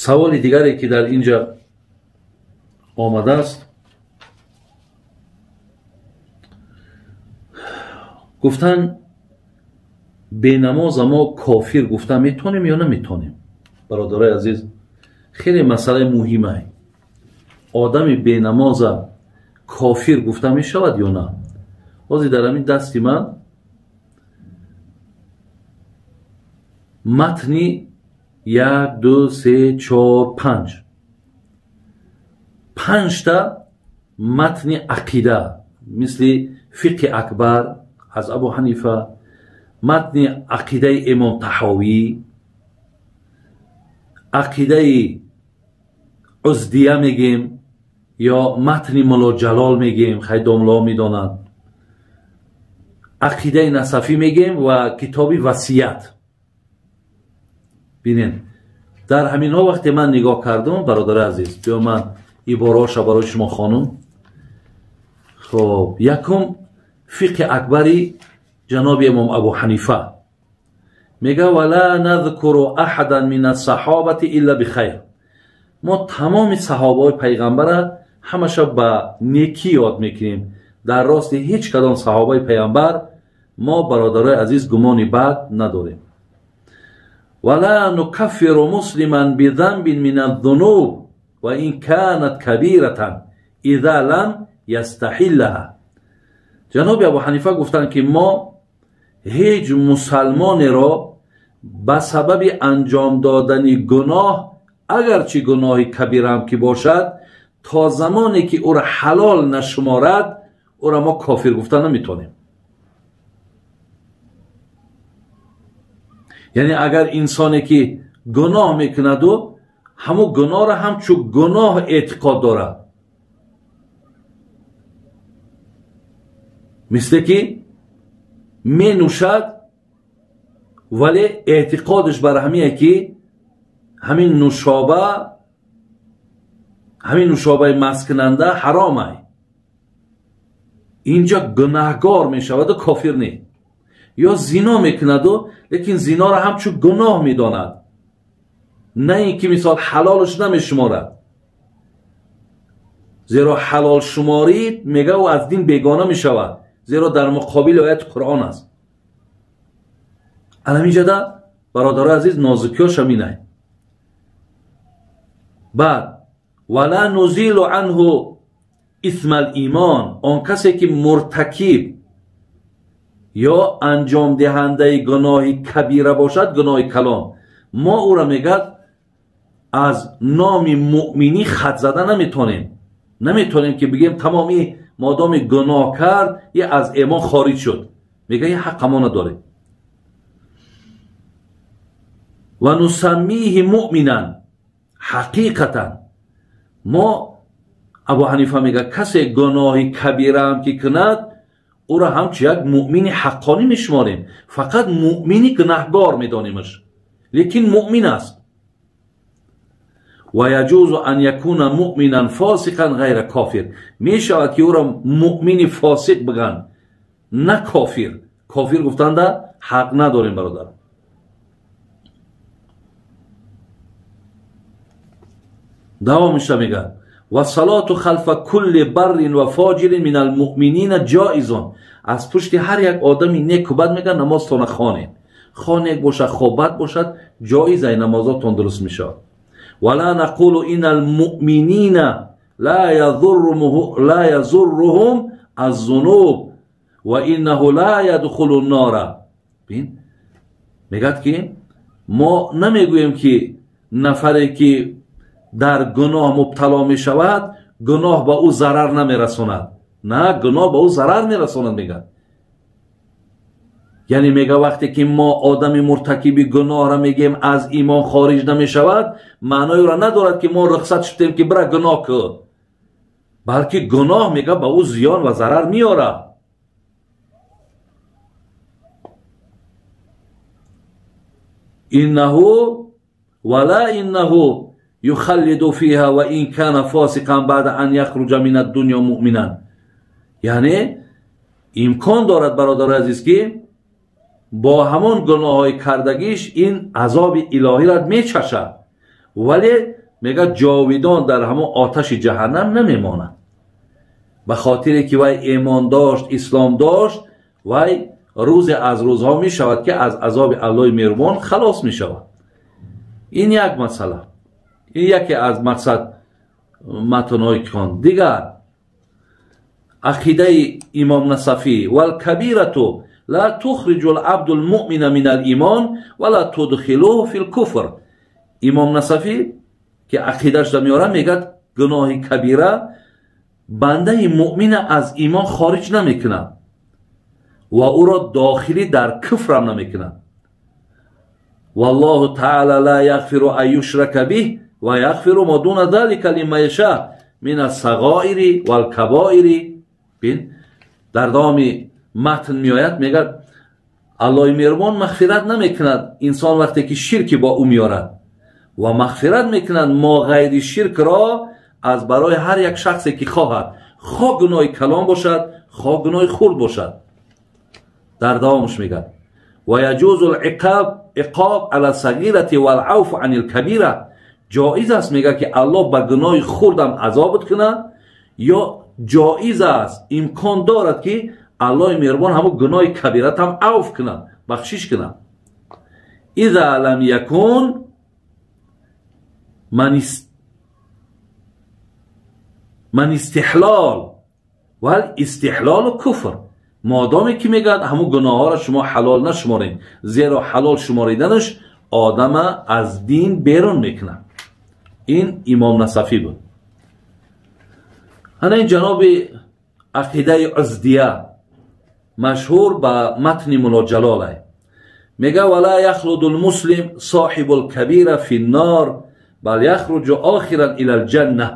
Саволи дигаре ки дар инҷа омадааст, гуфтан бенамоза мо кофир гуфта метонем ё наметонем? Бародарои азиз, хеле масъалаи муҳимае. Одами бенамоза кофир гуфта мешавад ё на? Ҳозир дар ҳамин дасти ман матни 1, 2, 3, 4, 5 панҷта матни ақида, мисли фиқҳи акбар аз Абу Ҳанифа, матни ақидаи Имом Таҳовӣ, ақидаи Уздия мегем ё матни Мулло Ҷалол мегем, хай домло медонанд, ақидаи Насафӣ мегем ва китоби Васият. Бинед, дар ҳаминҳо вақте ман нигоҳ кардам, бародари азиз, биё ман ибораҳоша барои шумо хонум. Хоб, якум фиқҳи акбари ҷаноби Имом Абу Ҳанифа мега: вала надкуру аҳадан мин ассаҳобати илла бихайр. Мо тамоми саҳобаҳои пайғамбара ҳамаша ба некӣ ёд мекунем. Дар рости ҳеҷ кадом саҳобаи пайғамбар мо, бародарои азиз, гумони бад надорем. Вала нукаффиру муслиман бизанбин мин аззунуб ва ин канат кабиратан иза лам ястаҳиллаҳа. Ҷаноби Абу Ҳанифа гуфтанд, ки мо ҳеҷ мусалмонеро ба сабаби анҷом додани гуноҳ, агарчи гуноҳи кабираам ки бошад, то замоне ки ӯро ҳалол нашуморад, ӯро мо кофир гуфта наметонем. Яъне агар инсоне ки гуноҳ мекунаду ҳамун гуноҳро ҳамчун гуноҳ эътиқод дорад, мисле ки менӯшад, вале эътиқодаш бар ҳамие ки ҳамин нушоба, ҳамин нушобаи масткунанда ҳаромай, инҷа гунаҳгор мешаваду кофир не. Ё зино мекунаду лекин зиноро ҳамчун гуноҳ медонад, на ин ки мисол ҳалолш намешуморад, зеро ҳалол шуморид мега ӯ аз дин бегона мешавад, зеро дар муқобили ояти Қуръон аст. Аламинҷада бародарои азиз, нозукиёш ҳаминай. Баъд вала нузилу анҳу исма лимон, он касе ки муртакиб ё анҷомдиҳандаи гуноҳи кабира бошад, гуноҳи калон, мо ӯро мегӯяд аз номи муъминӣ хат зада наметонем. Наметонем ки бигем тамоми модоми гуноҳ кард, е аз имон хориҷ шуд. Мега е ҳаққа мо надорем. Ва нусаммиҳи муъминан ҳақиқатан. Мо Абу Ҳанифа мега касе гуноҳи кабираам ки кунад, ӯро ҳамчун як муъмини ҳаққонӣ мешуморем. Фақат муъмини гунаҳгор медонимаш, лекин муъмин аст. Ва яҷузу ан якуна муъминан фосиқан ғайра кофир. Мешавад ки ӯро муъмини фосиқ бигӯянд, на кофир. Кофир гуфтанда ҳақ надорем, бародар. Давомиша мегӯяд: вассалоту халфа кулли баррин ва фоҷирин мин алмуъминина ҷоизун. Аз пушти ҳар як одами неку бад мегӯяд намозтона хонед, хо нек бошад, хо бад бошад, ҷоиз ай намозотон дуруст мешавад. Вала нақулу ина алмуъминина ла язурруҳум аззунуб ва иннаҳу ла ядхулу ннора. Бин, мегӯяд ки мо намегӯем ки нафаре ки дар гуноҳ мубтало мешавад, гуноҳ ба ӯ зарар намерасонад. На, гуноҳ ба ӯ зарар мерасонад, мегӯяд. Яъне мега вақте ки мо одами муртакиби гуноҳро мегӯем аз имон хориҷ намешавад, маънои ӯро надорад ки мо рухсат шудем ки бира гуноҳ кун, балки гуноҳ мега ба ӯ зиён ва зарар меорад. Иннаҳу вала иннаҳу юхаллиду фиҳа ва ин кана фосиқан баъда ан яхруҷа мин аддунё муъминан. Яъне имкон дорад, бародари азиз, ки бо ҳамон гуноҳҳои кардагиш ин азоби илоҳиро мечашад, Вале мегӯяд ҷовидон дар ҳамон оташи ҷаҳаннам намемонад. Ба хотире ки вай имон дошт, ислом дошт, вай рӯзе аз рӯзҳо мешавад ки аз азоби Аллоҳи меҳрубон халос мешавад. Ин як масъала, ин яке аз мақсад матнҳое ки хонд. Дигар ақидаи имом Насафӣ: валкабирату ла тухриҷу лабду лмуъмина мин алимон вала тудхилуҳу фи лкуфр. Имом Насафӣ ки ақидаашро меорад, мегӯяд гуноҳи кабира бандаи муъмина аз имон хориҷ намекунад ва ӯро дохилӣ дар куфрам намекунад. Валлоҳу таала ла яғфиру ан юшрака биҳ ва яғфиру ма дуна залика лиман яша мин ассағоири валкабоири. Бин, дар давоми матн меояд, мегӯяд Аллоҳи меҳрубон мағфират намекунад инсон вақте ки ширки бо ӯ меорад, ва мағфират мекунад мо ғайри ширкро аз барои ҳар як шахсе ки хоҳад, хоҳ гуноҳи калон бошад, хоҳ гуноҳи хурд бошад. Дар давомаш мегӯяд ва яҷузу лиқоб ала сағирати валавфу ани лкабира. Ҷоиз аст, мегӯяд, ки Аллоҳ ба гуноҳи хурдам азобат кунад, ё ҷоиз аст, имкон дорад ки Аллоҳи меҳрубон ҳамон гуноҳи кабиратам авф кунад, бахшиш кунад. Иза лам якун ман истиҳлол вал истиҳлолу куфр. Модоме ки мегӯяд ҳамон гуноҳҳоро шумо ҳалол нашуморед, зеро ҳалол шумориданаш одама аз дин берун мекунад. Ин имом Насафӣ буд. Ана ин ҷаноби ақидаи Уздия машҳур ба матни Мулло Ҷалолай мегӯяд: вала яхлуду лмуслим соҳибу лкабира фи ннор бал яхруҷу охиран ила лҷанна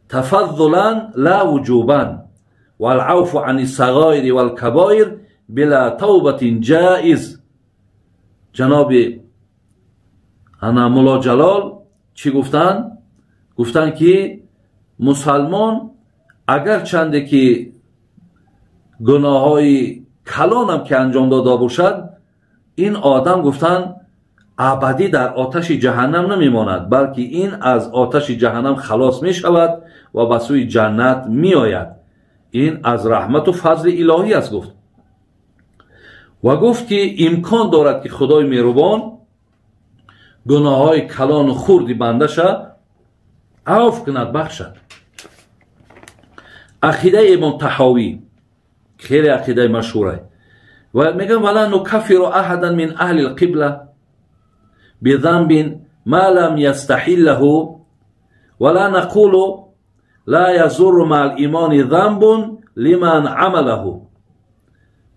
тафаззулан ла вуҷубан валавфу ани сағоири валкабоир била тавбатин ҷоиз. Ҷаноби ана Мулло Ҷалол чӣ гуфтанд? Гуфтанд ки мусалмон агарчанде ки гуноҳҳои калонам ки анҷом дода бошад, ин одам гуфтанд абадӣ дар оташи ҷаҳаннам намемонад, балки ин аз оташи ҷаҳаннам халос мешавад ва ба сӯи ҷаннат меояд. Ин аз раҳмату фазли илоҳӣ аст, гуфт. Ва гуфт ки имкон дорад ки Худои меҳрубон гуноҳҳои калону хурди бандаша авф кунад, бахшад. Ақидаи имом Таҳовӣ хеле ақидаи машҳура ва мегӯям: вала нукаффиру аҳадан мин аҳли лқибла бизанбин ма лам ястаҳиллаҳу вала нақулу ла язурру maa лимони занбун лиман амалаҳу.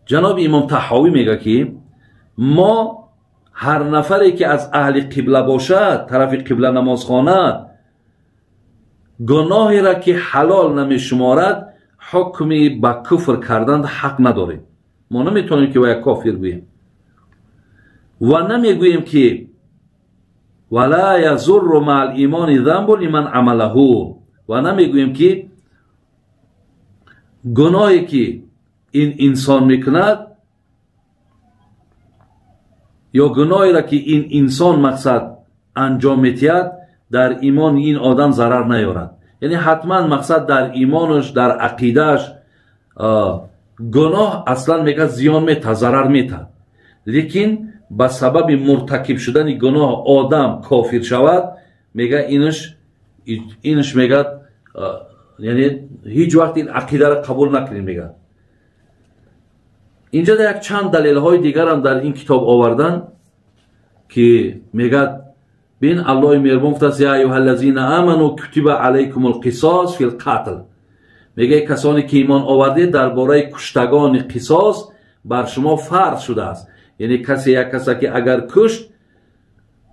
Ҷаноби имом Таҳовӣ мегӯяд ки мо ҳар нафаре ки аз аҳли қибла бошад, тарафи қибла намоз хонад, гуноҳеро ки ҳалол намешуморад, ҳукми ба куфр кардан ҳақ надорем. Мо наметавонем ки вая кофир гӯем ва намегӯем ки вала язурру maa лимони занбу лиман амалаҳу, ва намегӯем ки гуноҳе ки ин инсон мекунад ё гуноҳеро ки ин инсон мақсад анҷом метиҳад, дар имони ин одам зарар наёрад. Яъне ҳатман мақсад дар имонаш, дар ақидааш гуноҳ аслан мегӯяд зиён метаҳад, зарар метаҳад, лекин ба сабаби муртакиб шудани гуноҳ одам кофир шавад, мегӯяд инаш мегӯяд, яъне ҳеҷ вақт ин ақидаро қабул накунем, мегӯяд. Инҷа як чанд далелҳои дигарам дар ин китоб овардан ки мегӯяд бин Аллоҳи меҳрубон гуфтааст: я айюҳа ллазина аману кутиба алайкум лқисос фи лқатл. Мегӯяд касоне ки имон овардед, дар бораи куштагони қисос бар шумо фарз шудааст. Яъне касе як каса ки агар кушт,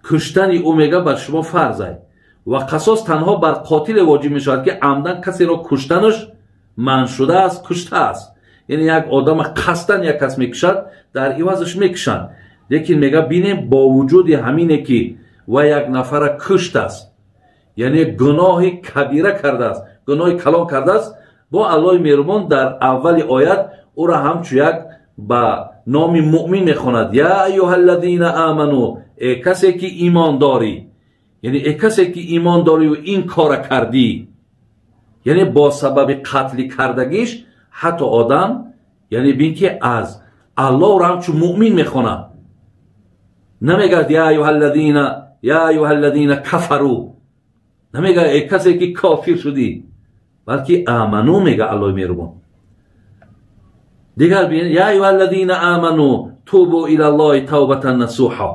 куштани ӯ мегӯяд бар шумо фарз аст. Ва қасос танҳо бар қотиле воҷиб мешавад ки амдан касеро куштанаш манъ шудааст, куштааст. Яъне як одама қасдан як кас мекушад, дар ивазаш мекушанд. Лекин мегӯяд бинем бо вуҷуди ҳамине ки ва як нафара куштааст, яъне гуноҳи кабира кардааст, гуноҳи калон кардааст, бо Аллоҳи меҳрубон дар аввали оят ӯро ҳамчун як ба номи муъмин мехонад: я айюҳа ллазина аману, э касе ки имон дорӣ. Яъне э касе ки имон дорӣ ин кора кардӣ, яъне бо сабаби қатли кардагиш ҳатто одам, яъне бин ки аз Аллоҳро ҳамчун муъмин мехонад. Намегӯяд я аюҳаллазина, я аюҳаллазина кафару, намегӯяд э касе ки кофир шудӣ, балки аману мегӯяд Аллоҳи меҳрубон. Дигар бин, я аюҳаллазина аману тубу илаллоҳи тавбатан насуҳа.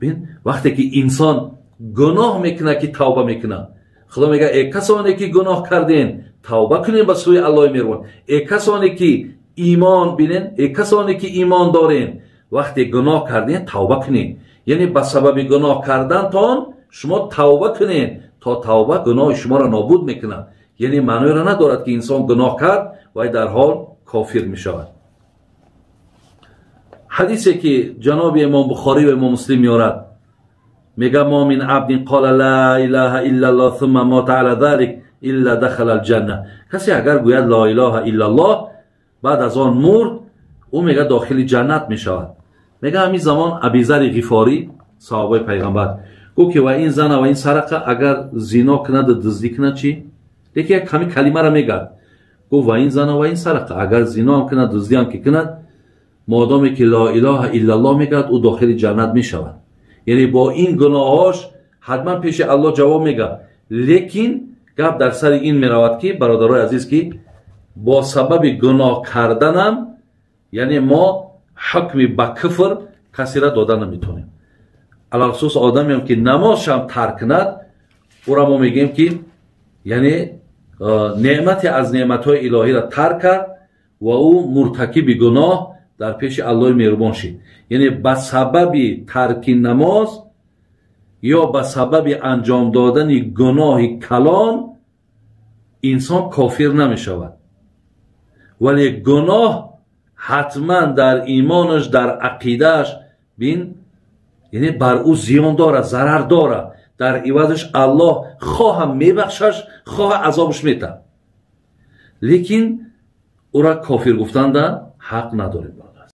Бин, вақте ки инсон гуноҳ мекунад, ки тавба мекунад, Худо мегӯяд э касоне ки гуноҳ карден, тавба кунем ба сӯи Аллоҳи меҳрубон. Э касоне ки имон бинен, э касоне ки имон дорен, вақте гуноҳ карден тавба кунед. Яъне ба сабаби гуноҳ кардантон шумо тавба кунед, то тавба гуноҳи шуморо нобуд мекунад. Яъне маъноеро надорад ки инсон гуноҳ кард вай дар ҳол кофир мешавад. Ҳадисе ки ҷаноби имом Бухорӣ ва имом Муслим меорад, мега ма мин абдин қала ла илаҳа иллаллоҳ сумма мота ала залик илла дахала алҷанна. Касе агар гӯяд ла илаҳа иллаллоҳ, баъд аз он мурд, ӯ мега дохили ҷаннат мешавад. Мега ҳамин замон Абизари Ғифорӣ, саҳобаи пайғамбар, гуфт ки ва ин зана ва ин сарақа, агар зино кунаду дуздӣ кунад чӣ? Лекин як ҳамин калимаро мегӯяд. Гуфт ва ин зана ва ин сарақа, агар зино ҳам кунад, дуздӣ ҳам ки кунад, модоме ки ла илаҳа иллаллоҳ мегӯяд, ӯ дохили ҷаннат мешавад. Яъне бо ин гуноҳош ҳатман пеши Аллоҳ ҷавоб мегӯяд. Лекин гап дар сари ин меравад ки бародарои азиз, ки бо сабаби гуноҳ карданам, яъне мо ҳукми ба куфр касеро дода наметавонем. Алалхусус одамеам ки намозшам тарк кунад, ӯра мо мегӯем ки яъне неъмате аз неъматҳои илоҳиро тарк кард ва ӯ муртакиби гуноҳ дар пеши Аллоҳи меҳрубон шид. Яъне ба сабаби тарки намоз ё ба сабаби анҷом додани гуноҳи калон инсон кофир намешавад, вале гуноҳ ҳатман дар имонаш, дар ақидааш бин, яъне бар ӯ зиён дорад, зарар дорад. Дар ивазаш Аллоҳ хоҳа мебахшаш, хоҳа азобаш метаҳад, лекин ӯра кофир гуфтанда ҳақ надорем.